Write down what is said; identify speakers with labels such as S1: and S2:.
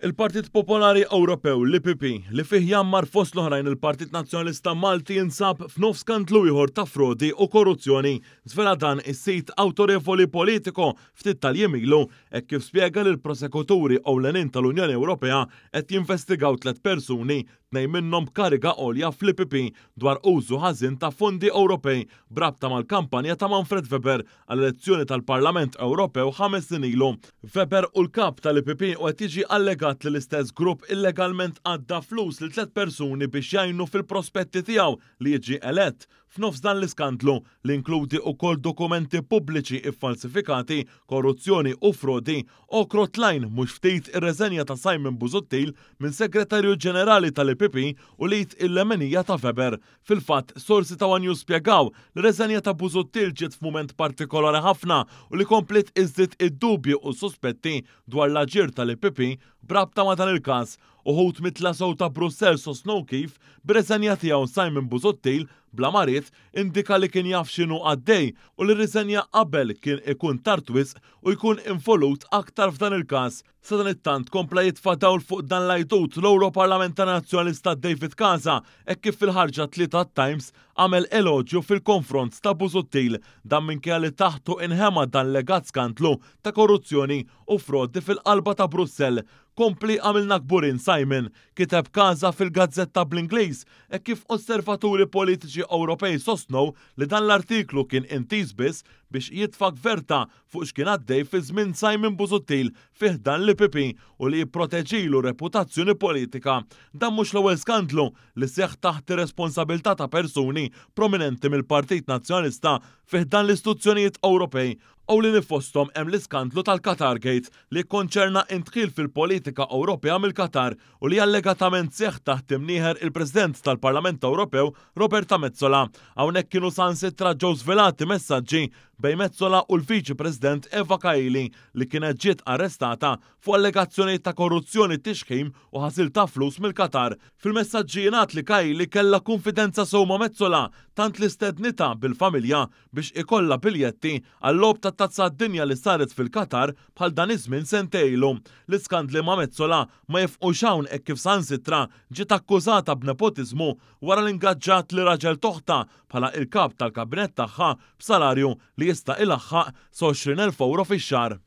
S1: Il-Partit Popolari Ewropew, l-EPP, li fih jgħammar fost l-oħrajn il-Partit Nazzjonalista Malti jinsab f'nofs skandlu ieħor ta' frodi u korruzzjoni. Żvela dan is-sit awtorevoli Politico ftit tal-jiem ilu hekk kif spjega li l-prosekuturi ewlenin tal-Unjoni Ewropea qed jinvestigaw tlett persuni, tnejn minnhom b'kariga għolja fl-EPP, dwar użu ħażin ta' fondi Ewropej b'rabta mal-kampanja ta' Manfred Weber għall-elezzjoni tal-Parlament Ewropew 5 snin ilu. Weber hu l-kap tal-EPP u qed jiġi allegat li l-istess grupp illegalment għadda flus lil tlett persuni biex jgħinu fil-prospetti tiegħu li jiġi elett. F'nofs dan l-iskandlu, li inkludi wkoll dokumenti pubbliċi iffalsifikati, korruzzjoni u frodi, għokrot l-għajn mhux ftit ir-reżenja ta' Simon Busuttil minn Segretarju Ġenerali tal-EPP u l-id il-leminija ta' Weber. Fil-fatt, sorsi ta' one News spjegaw li r-reżenja ta' Busuttil ġiet f'mument partikolari ħafna u li kompliet iżżid id-dubji u s-suspetti dwar l-aġir tal-EPP b'rabta ma' dan il-każ. Uħud mit-tlasow ta' Brussell sostnew kif, bir-reżenja tiegħu Simon Busuttil, bla ma ried, indika li kien jaf x'inhu għaddej u li rriżenja qabel kien ikun tard wisq u jkun involut aktar f'dan il-każ. Sadanittant kompla jitfa' dawl fuq dan l-għajdut l-Ewroparlamentar Nazzjonalista David Casa hekk kif fil-ħarġa t-Tlieta Times għamel eloġju fil-konfront ta' Busuttil, dan minkejja li taħtu inħema dan legat skandlu ta' korruzzjoni u frodi fil-qalba ta' Brussell. Kompli għamilna kburin Simon, kiteb Casa fil-gazzetta bl-Ingliż, hekk kif osservaturi politiċi Ewropej sostnew li dan l-artiklu kien intiż biss biex jitfa' gverta fuq x'kien għaddej fi żmien Simon Busuttil fi ħdan l-EPP u li jipproteġilu reputazzjoni politika. Dan mhux l-ewwel skandlu li seħħ taħt ir-responsabilità ta' persuni prominenti mill-Partit Nazzjonalista fi ħdan l-istituzzjonijiet Ewropej. Ewlieni fosthom hemm l-iskandlu tal-Qatargate li jikkonċerna indħil fil-politika Ewropea mill-Qatar u li allegatament seħħ taħt imnieħer il-President tal-Parlament Ewropew Roberta Metsola. Hawnhekk kienu saħansitra ġew żvelati messaġġi bejn Metsola u l-Viċi President Eva Kaili li kienet ġiet arrestata fuq allegazzjonijiet ta' korruzzjoni, tixħim u ħasil ta' flus mill-Qatar. Fil-messaġġi jingħad li Kaili kellha kunfidenza sew ma' Metsola tant li stednitha bil-familja biex ikollha biljetti għal-logħob tat-Tazza d-Dinja li saret fil-Qatar bħal dan iż-żmien sentejn ilu. L-iskandli ma' Metsola ma jifqux hawn hekk kif saħansitra ġiet akkużata b'nepotiżmu wara li ingaġġat li raġel t'oħtha bħala il-kap tal-kabinett tagħha b'salarju li jista' ilaħħaq sa 20,000 ewro fix-xahar.